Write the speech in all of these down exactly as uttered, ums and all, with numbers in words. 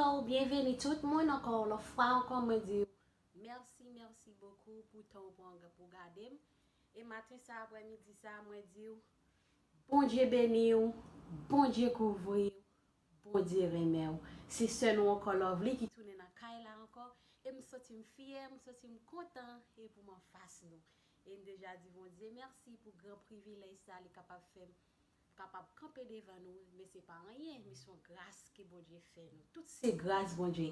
Hello, byenveni tout moun ankò, yon lòt fwa ankò, mwen di w mèsi, mèsi bokou pou tan w pran pou gade m. E maten sa, aprè midi sa, mwen di w, Bondye beni w, Bondye kouvri w, Bondye renmen w. Se sè nou ankò, Lovely, ki tounen nan kay la ankò. E m santi m fyè, m santi m kontan, e pou m anfas nou. E m deja di Bondye mèsi pou gran privilèj sa li kapab fè m kapab kanpe devan nou, men se pa anyen, men se yon gras ke Bondye fè nou. Tout se gras Bondye.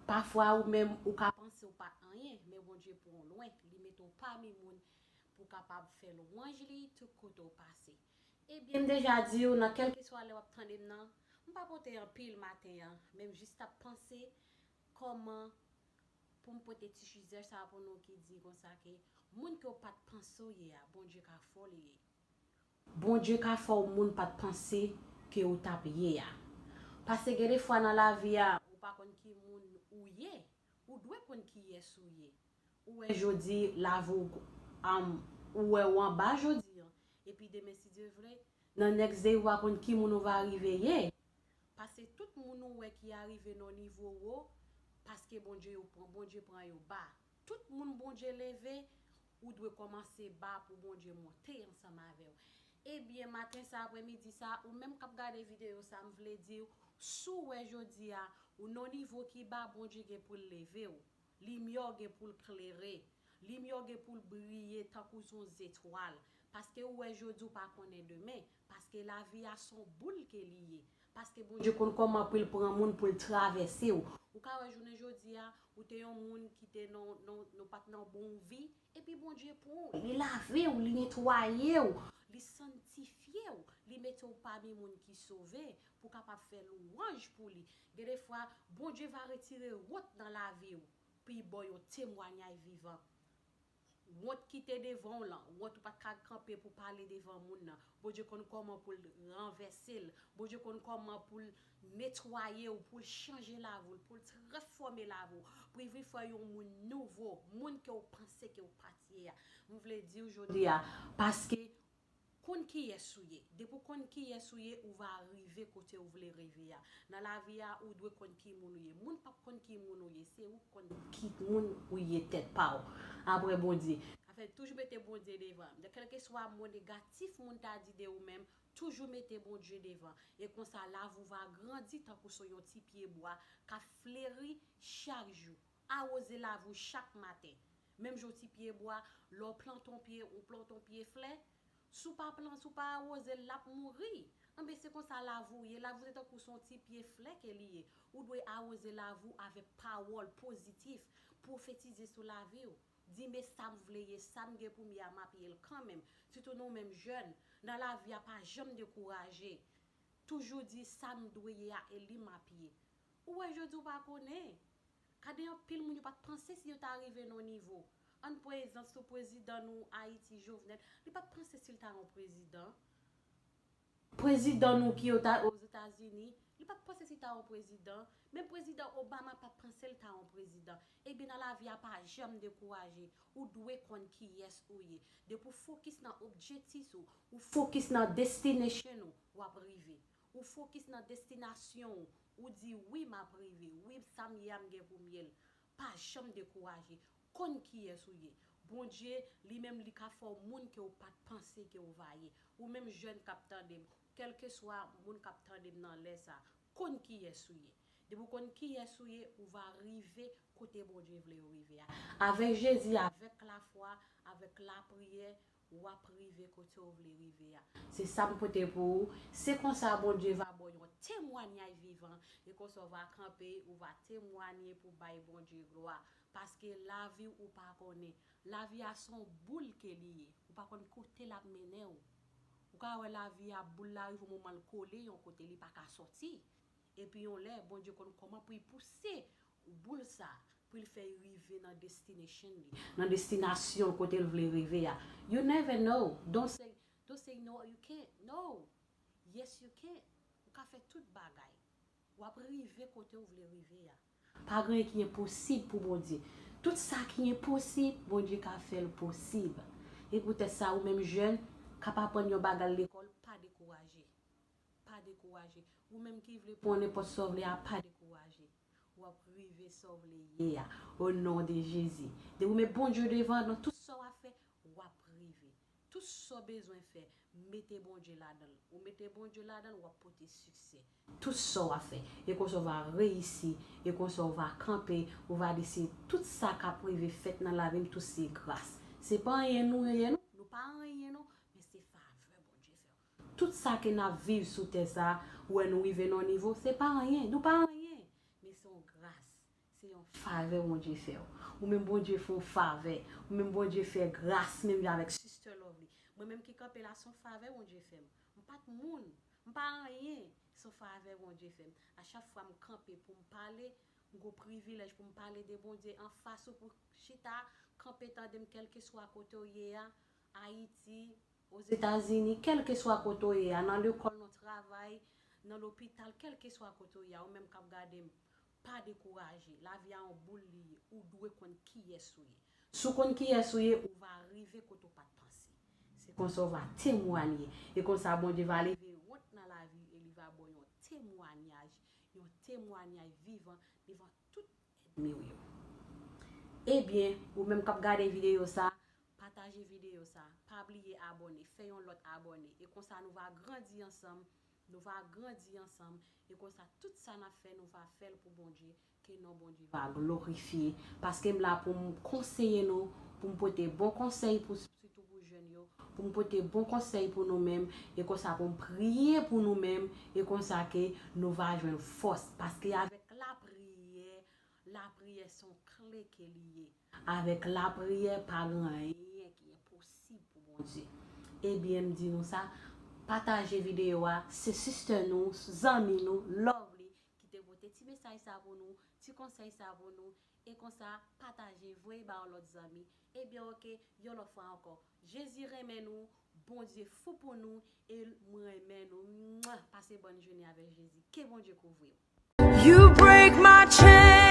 Pafwa ou menm ou ka panse ou pa anyen, men Bondye pran w lwen, li mete w pami moun pou kapab fè lwanj li tout kote w pase. Ebyen, m deja di w nan kèlkeswa lè w ap tande m nan, m pa pote anpil maten an, men m jis t ap panse kòman pou m pote ti chizè sa pou nou ki di konsa ke moun ke w pa t panse w ye a, Bondye ka fè w li ye. Bondye ka fè w moun pa t panse ke w t ap ye a. Paske gen de fwa nan lavi a, ou pa konn ki moun ou ye, ou dwe konn kiyès ou ye. Ou wè jodi, lavi w, um, ou wè w anba jodi an, epi demen, si Dye vle, nan next day, ou pa konn ki moun ou va rive ye. Paske tout moun ou wè ki arive nan nivo wo, paske Bondye yo pran, Bondye pran yo ba. Tout moun Bondye leve, ou dwe kòmanse ba pou Bondye monte ansanm avè w. Ebyen, maten sa, aprè midi sa, ou menm k ap gade videyo sa, m vle di w, si w wè jodi a, ou nan nivo ki ba, Bondye gen pou l leve w. Limyè w gen pou l klere. Limyè w gen pou l briye tankou s on zetwal. Paske ou wè jodi, ou pa konnen demen. Paske lavi a s on boul ke li ye. Paske Bondye konn kòman pou l pran moun pou l travèse w. Ou ka wè jounen jodi a, ou te yon moun ki te nan, nan, nan, pa t nan bon vi, epi Bondye pran w, li lave w, li netwaye w, li sanntifye w, li mete w pami moun ki sove, pou kapab fè lwanj pou li. Gen de fwa, Bondye va retire wont nan lavi w, pou l ba w yon temwanyaj vivan. Wont ki te devan w lan, wont ou pa t ka kanpe pou pale devan moun nan. Bondye konn kòman pou l ranvèse l. Bondye konn kòman pou l netwaye w, pou l chanje lavi w, pou l transfòme lavi w, pou l vin fè yon moun nouvo, moun ke w panse ke w pa t ye a. M vle di w jodi a, paske konn kiyès ou ye. Depi w konn kiyès ou ye, ou va rive kote w vle rive a. Nan lavi a, ou dwe konn ki moun ou ye. Moun p ap konn ki moun ou ye, se ou k konn ki moun ou ye tèt pa w. Apre Bondye. Sa fè toujou mete Bondye devan. Kèlkeswa mo negatif moun ta di de ou menm, toujou mete Bondye devan. E konsa, lavi w va grandi tankou s on yon ti pye bwa k ap fleri chak jou. Awoze lavi w chak maten. Menm jan yon ti pye bwa, lè w plante yon pye, ou plante yon pye flè, si w pa plan, si w pa awoze l, l ap mouri. Anben, se konsa lavi w ye. Lavi w se tankou s on ti pye flè ke li ye. Ou dwe awoze lavi w avèk pawòl pozitif, pwofetize sou lavi w. Di, men sa m vle ye, sa m gen pou m ye a, m ap ye l kanmenm. Sitou nou menm jèn, nan lavi a, pa janm dekouraje. Toujou di, sa m dwe ye a, e li m ap ye. Ou wè jodi w pa konnen. Gade anpil moun yo pa t panse si yo ta rive nan yon nivo. Ann pran egzanp sou prezidan nou Ayiti, Jovenel. Li pa t panse si l ta yon prezidan. Prezidan nou ki Ozetazini, li pa t panse si l ta yon prezidan. Menm prezidan Obama pa t panse l ta yon prezidan. Ebyen, nan lavi a, pa janm dekouraje. Ou dwe konn kiyès ou ye. Depi w fokis nan objektif ou, ou fokis nan destination ou, w ap rive. Ou fokis nan destinasyon ou, ou di, wi, m ap rive, wi, sa m ye a, m gen pou m ye l. Pa janm dekouraje. Konn kiyès ou ye. Bondye, li menm, li ka fè w moun ke w pa t panse ke w va ye. Ou menm jèn k ap tande m, kèlkeswa moun k ap tande m nan lè sa, konn kiyès ou ye. Depi w konn kiyès ou ye, ou va rive kote Bondye vle w rive a. Avèk Jezi, avèk lafwa, avèk lapriyè, w ap rive kote w vle rive a. Se sa m pote pou ou. Se konsa Bondye va ba w yon temwanyaj vivan. E konsa w va kanpe, ou va temwanye pou bay Bondye glwa. Paske lavi w ou pa konnen. Lavi a s on boul ke li ye. Ou pa konn kote l ap mennen w. Ou ka wè lavi a, boul la rive yon moman l kole yon kote, li pa ka sòti. Epi yon lè, Bondye konn kòman pou l pouse boul sa, pou l fè l rive nan destination li, nan destinasyon kote l vle rive a. You never know. Don't say, don't say no, you can't. No. Yes, you can. Ou ka fè tout bagay. W ap rive kote w vle rive a. Pa gen anyen ki enposib pou Bondye. Tout sa ki enposib, Bondye ka fè l posib. E poutèt sa, ou menm jèn, k ap aprann yon bagay lekòl, pa dekouraje. pa dekouraje. Ou menm ki vle pran nenpòt sa w vle a, pa dekouraje. W ap rive sa w vle ye a, o non de Jezi. Depi w met Bondye devan nan tout sa w ap fè, w ap rive. Tout sa w bezwen fè, mete Bondye ladan l. Ou mete Bondye ladan l, w ap pote siksè. Tout sa w ap fè. E konsa w va reyisi, e konsa w va kanpe, ou va di se tout sa k ap rive fèt nan lavi m, tout se gras. Se pa anyen nou ye non, nou pa anyen non, men se favè Bondye fè w. Tout sa ke n ap viv sou tè sa, ou wè nou rive nan yon nivo, se pa anyen, nou pa anyen, men se yon gras. Se yon favè Bondye fè w. Ou menm Bondye fè w favè. Ou menm Bondye fè gras menm jan avèk Sister Lovely. Mwen menm ki kanpe la, se yon favè Bondye fè m. M pa t moun. M pa anyen. Se yon favè Bondye fè m. A chak fwa m kanpe pou m pale, m gon privilèj pou m pale de Bondye anfas ou pou chita, kanpe tande m kèlkeswa kote w ye a, Ayiti, Ozetazini, kèlkeswa kote w ye a, nan lekòl, nan travay, nan lopital, kèlkeswa kote w ye a, ou menm k ap gade m, pa dekouraje. Lavi a yon boul li ye. Ou dwe konn kiyès ou ye. Si w konn kiyès ou ye, ou va rive kote w pa t panse. Se konsa w va temwanye. E konsa Bondye va leve wont nan lavi w e li va ba w yon temwanyaj, yon temwanyaj vivan devan tout ènmi w yo. Ebyen, ou menm k ap gade videyo sa, pataje videyo sa. Pa bliye abòne, fè yon lòt abòne. E konsa nou va grandi ansanm, nou va grandi ansanm. E konsa tout sa n ap fè, nou va fè l pou Bondye, ke non Bondye va glorifye. Paske m la pou m konseye nou, pou m pote bon konsèy pou, sitou pou jèn yo, pou m pote bon konsèy pou nou menm, e konsa pou m priye pou nou menm, e konsa ke nou va jwenn fòs. Paske avèk lapriyè, lapriyè se yon kle ke li ye. Avèk lapriyè, pa gen anyen ki enposib pou Bondye. Ebyen, m di nou sa, pataje videyo a, se sister nou, zanmi nou, Lovely, ki te pote ti mesaj sa pou nou, ti konsèy sa pou nou, e konsa, pataje, voye ba yon lòt zanmi. Ebyen, oke, yon lòt fwa ankò, Jezi renmen nou, Bondye fou pou nou, e mwen renmen nou. Mwa! Pase bòn jounen avèk Jezi. Ke Bondye kouvri w. You break my chain.